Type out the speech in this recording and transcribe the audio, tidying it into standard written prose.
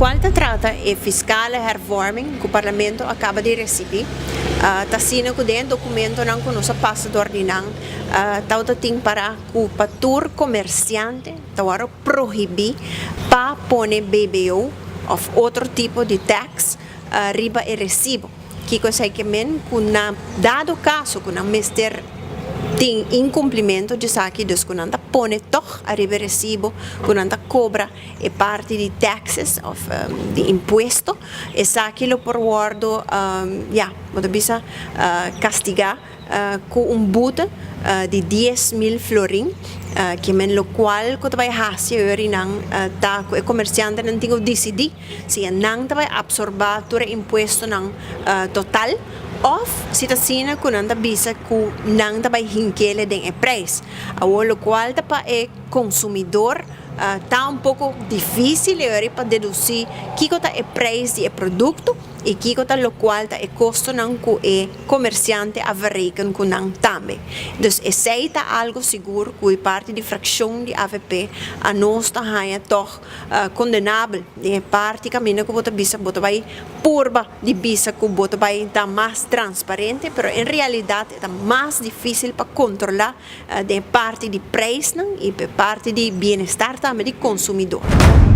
Locual ta trata e fiscale hervorming cu Parlamento a caba di ricibi, ta asina cu den e documentonan cu nos a pasa door di nan tawata tin para cu pa tur comerciante ta worde prohibi pa pone BBO of otro tipo di tax riba e recibo. Kiko esei ke men? Ku na dado kaso ku nan mester tin inkumplimento djesaki, dus ku nan ta pone tòg ariba e resibo ku nan ta kobra e parti di taxes òf di impuesto, esaki lo por wòrdu, ya, bo ta bisa kastigá ku un bute di 10,000 florin, ke men lokual ku ta bai hasi e nan ta ku e komersiantenan tin ku disidí si e nan ta bai apsorbá tur e impuestonan total òf si ta asina ku nan ta bisa ku nan ta bai hinkele den e preis. Awor lokual ta pa e konsumidor ta un poko difísil e ora pa dedusí kiko ta e preis di e produkto i kiko ta lokual ta e kostonan ku e komersiante a verreken ku nan tambe. Dus esei ta algo sigur ku e parti di frakshon di avp a nos ta haña tòg kondenabel den e parti kaminda ku bo ta bisa bo ta bai purba di bisa ku bo ta bai ta mas transparente pero en realidat e ta mas difísil pa kontrolá den e parti di preisnan i e parti di bienestar tambe di konsumidor.